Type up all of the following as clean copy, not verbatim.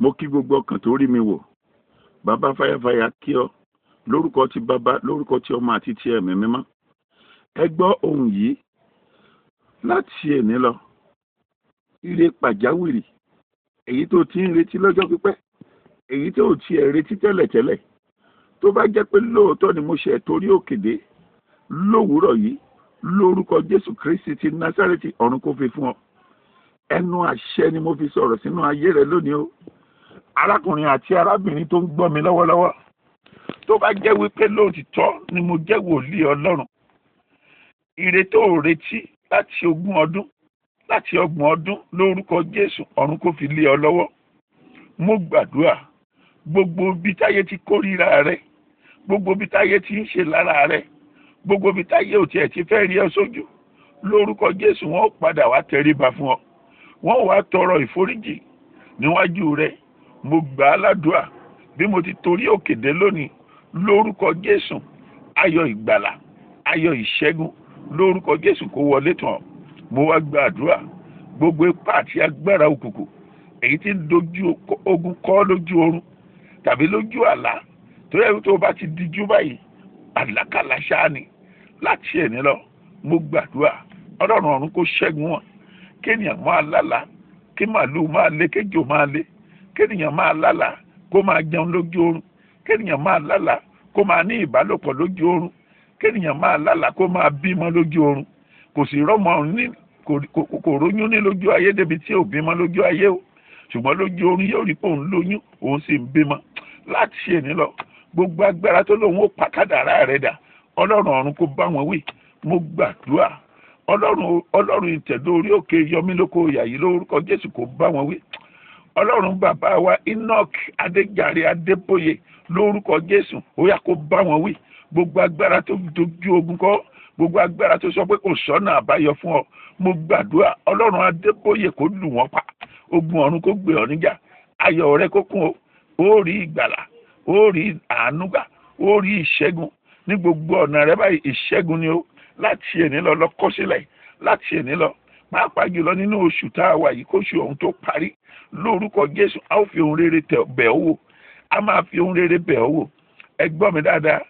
Mo kí gbogbo ọkàn tó rí mi wò. Bàbá fàyàfàyà kí ọ lórúkọ ti bàbá, lórúkọ ti ọmọ àti ti ẹ̀mí mímọ́. Ẹ gbọ́ ohùn yìí láti èní lọ. Ire pàjáwìrì, èyí tó ti ń retí lọ́jọ́ pípẹ́, èyí tó ti ẹ̀ retí tẹ́lẹ̀tẹ́lẹ̀. Tó bá jẹ́ pé lóòótọ́ ni mo ṣe torí òkèdè lówùúrọ̀ yìí, lórúkọ Jésù Kristi ti Násárẹ́tì, ọ̀run kò fi fún ọ. Ẹnu àṣẹ ni mo fi sọ̀rọ̀ sínú ayé rẹ lónìí o. Arákùnrin àti arábìnrin tó ń gbọ́ mi lọ́wọ́lọ́wọ́, tó bá jẹ́ wípé lóòtítọ́ ni mo jẹ́ wòlíì Ọlọ́run, ire tó o retí láti 20 ọdún, láti 30 ọdún, lórúkọ Jésù, ọ̀run kò fi lé ọ lọ́wọ́. Mo gbàdúrà, gbogbo ibi táyé ti kórìíra rẹ, gbogbo ibi táyé ti ń ṣe lára rẹ, gbogbo ibi táyé ò tiẹ̀ ti fẹ́ rí ọ sójú, lórúkọ Jésù, wọn ó padà wá tẹríba fún ọ, wọn wá tọrọ ìforíjì níwájú rẹ. Mo gbà á ládùúà, bí mo ti torí òkè dé lónìí, lórúkọ Jésù, ayọ̀ ìgbàlà, ayọ̀ ìṣẹ́gun, lórúkọ Jésù, kó wọlé tán. Mo wá gbàdúrà, gbogbo ipá àti agbára òkùnkùn èyí tí ń dojú ogun kọ́ lójú oorun tàbí lójú àlá, tó yẹ tó bá ti dijú báyìí, àlákàlà ṣáá ni, láti ẹ̀ní lọ, mo gbàdúrà, Ọlọ́run ọ̀run kó ṣẹ́gun wọn. Kéèyàn máa lálàá kí màlúù máa lé, kéjò máa lé, kéèyàn máa lálàá kó máa jẹun lójú oorun, kéèyàn máa lálàá kó máa ní ìbálòpọ̀ lójú oorun, kéèyàn máa lálàá kó máa bímọ lójú oorun, kò sì rọ́mọ ní, kò róyún ní lójú ayé débi tí ò bímọ lójú ayé o, ṣùgbọ́n lójú oorun yóò rí pé òun lóyún, òun sì ń bímọ. Láti èní lọ, gbogbo agbára tó lóun ó pa kádàrá rẹ̀ dà, Ọlọ́run ọ̀run kó bá wọn wí. Mo gbàdúrà, Ọlọ́run ìtẹ̀dó orí òkè yọmílókò ìyà yìí, lórúkọ Jésù, kó bá wọn wí. Ọlọ́run bàbá wa Enoch Adéjàre Adébóyè, lórúkọ Jésù, ó yá, kó bá wọn wí. Gbogbo agbára tó dojú ogun kọ, gbogbo agbára tó sọ pé kò sọ́nà àbáyọ fún ọ, mo gbàdúrà, Ọlọ́run Adébóyè kó lù wọ́n pa. Ogun ọ̀run kó gbé ọ níjà, ayọ̀ rẹ kó kún o. Ó rí ìgbàlà, ó rí àánú gbà, ó rí ìṣẹ́gun ní gbogbo ọ̀nà rẹ báyìí. Ìṣẹ́gun ni ó láti èní lọ. Lọ kọ́ sílẹ̀ láti èní lọ, pàápàá jùlọ nínú oṣù tá a wà yìí, kóṣù ọ̀hún tó parí, lórúkọ Jésù, a ó fi ohun rere tẹ̀ bẹ̀ ọ́ wò, a máa fi ohun rere bẹ̀ ọ́ wò. Ẹ gbọ́ mi dáadáa,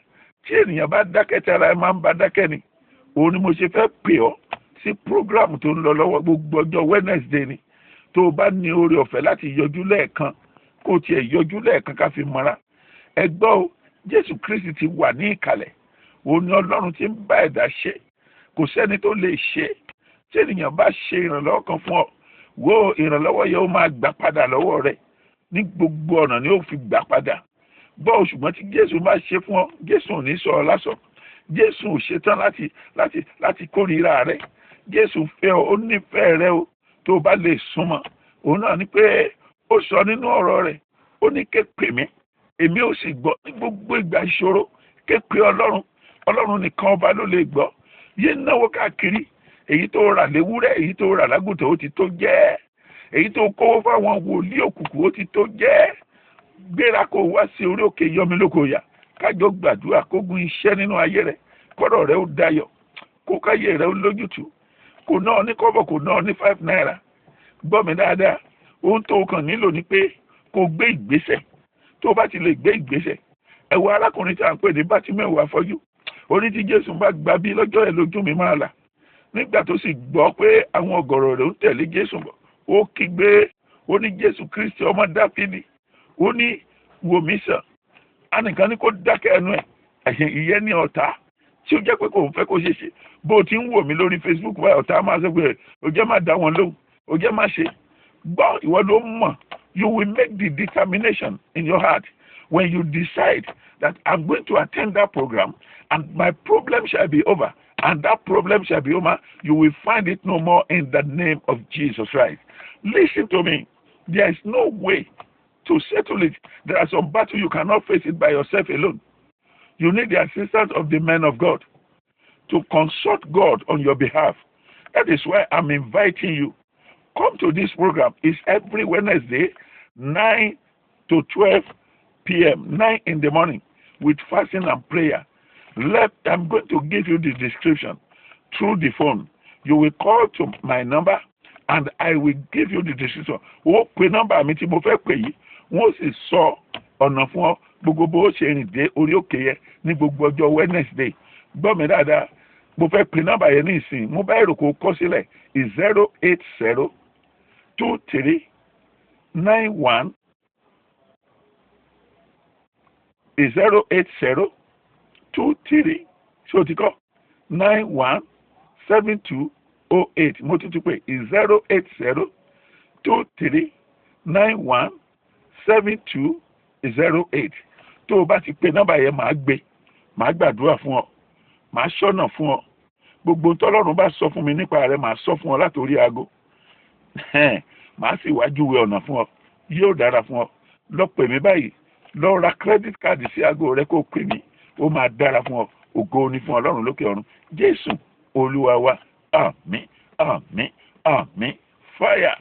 tí ènìyàn bá dákẹ́, tí ara ẹ máa ń bá dákẹ́ ni. Òun ni mo ṣe fẹ́ pè ọ́ sí program tó ń lọ lọ́wọ́, gbogbo ọjọ́ Wednesday ni. Tó o bá ní oore ọ̀fẹ́ láti yọjú lẹ́ẹ̀kan, kó o tiẹ̀ yọjú lẹ́ẹ̀kan ká fi mọ́ra. Ẹ gbọ́ o, Jésù Kristi ti wà ní ìkàlẹ̀. Òun ni Ọlọ́run tí ń bá ẹ̀dá ṣe. Kò sẹ́ni tó lè ṣe. Tí ènìyàn bá ṣe ìrànlọ́wọ́ kan fún ọ, wo ìrànlọ́wọ́ yẹn, ó máa gbà padà lọ́wọ́ rẹ. Ní gbogbo ọ̀nà ni ó fi gbà padà. Gbọ́ o, ṣùgbọ́n tí Jésù bá ṣe fún ọ, Jésù ò ní sọ ọ lásán. Jésù ò ṣetán láti kórìíra rẹ. Jésù fẹ́ ọ, ó nífẹ̀ẹ́ rẹ o, tó o bá lè súnmọ́. Òun náà ni pé ó sọ nínú ọ̀rọ̀ rẹ̀, ó ní, "Ké pè mí, èmi ò sì gbọ́." Ní gbogbo ìgbà ìṣòro, ké pè Ọlọ́run. Ọlọ́run nìkan ọba ló lè gbọ́. Yé náwó káàkiri. Èyí tó rà léwúrẹ́, èyí tó rà lágùntàn, ó ti tó jẹ́. Èyí tó kówó fáwọn wòlíì òkùnkùn, ó ti tó jẹ́. Gbéra, kó wá sí orí òkè yọmílókòyà, kájọ gbàdúrà, kógun iṣẹ́ nínú ayé rẹ, kọ́rọ̀ rẹ ó dayọ̀, kó káyé rẹ ó lójútùú. Kò náà ní kọ́bọ̀, kò náà ní ₦5. Gbọ́ mi dáadáa, ohun tó kàn nílò ni pé kó gbé ìgbésẹ̀. Tó bá ti lè gbé ìgbésẹ̀, ẹ wo arákùnrin tí a ń pè ní Bátímẹ́wò afọ́jú. Orí tí Jésù bá gba bí lọ́jọ́ ẹ̀, lójú mi máa là. Nígbà tó sì gbọ́ pé àwọn ọ̀gọ̀rọ̀ rẹ̀ ń tẹ̀lé Jésù bọ̀, ó kígbe, ó ní, "Jésù Kristi, ọmọ Dáfídì," ó ní, "wò mí sàn." Anìkan ní kó dákẹ́ ẹnu ẹ̀. Ẹ̀sìn ìyẹn ní ọ̀tá tí ó jẹ́ pé kò ń fẹ́ kó ṣe ṣe. Bó o ti ń wò mí lórí Facebook báyìí, ọ̀tá máa sọ pé ó jẹ́ má dá wọn lóhùn, ó jẹ́ má ṣe gbọ́. Ìwọ ló mọ̀. You will make the determination in your heart when you decide that I'm going to attend that program and my problem shall be over, and that problem shall be over. You will find it no more in the name of Jesus Christ. Listen to me, there is no way to settle it. There are some battle you cannot face it by yourself alone. You need the assistance of the men of God to consult God on your behalf. That is why I'm inviting you. Come to this program. It's every Wednesday, 9 to 12 p.m., 9 in the morning, with fasting and prayer. I'm going to give you the description through the phone. You will call to my number and I will give you the description. Ó pe nọ́mbà mi tí mo fẹ́ pè yìí. Wọ́n sì sọ ọ̀nà fún ọ gbogbo bó ṣe rìn dé orí òkè yẹn ní gbogbo ọjọ́ Wednesday. Gbọ́ mi dáadáa, mo fẹ́ pe nọ́mbà yẹn ní ìsìn. Mo bá èrò kó kọ sílẹ̀: 0802391, 08023, ṣé o ti kọ́, 917208. Mo tún ti pè: 08023917208. Tó o bá ti pe nọ́mbà yẹn, màá gbé, màá gbàdúrà fún ọ, màá ṣọ́nà fún ọ. Gbogbo tọ́lọ́run bá sọ fún mi nípa rẹ, màá sọ fún ọ látòrí aago, màá sì wá júwe ọ̀nà fún ọ. Yóò dára fún ọ. Lọ pè mí báyìí, lọ ra credit card sí aago rẹ kó pè mí. Ó máa dára fún ọ. Ògo ni fún Ọlọ́run lókè ọ̀run. Jésù Olúwa wa. Àmín, àmín, àmín. Fire.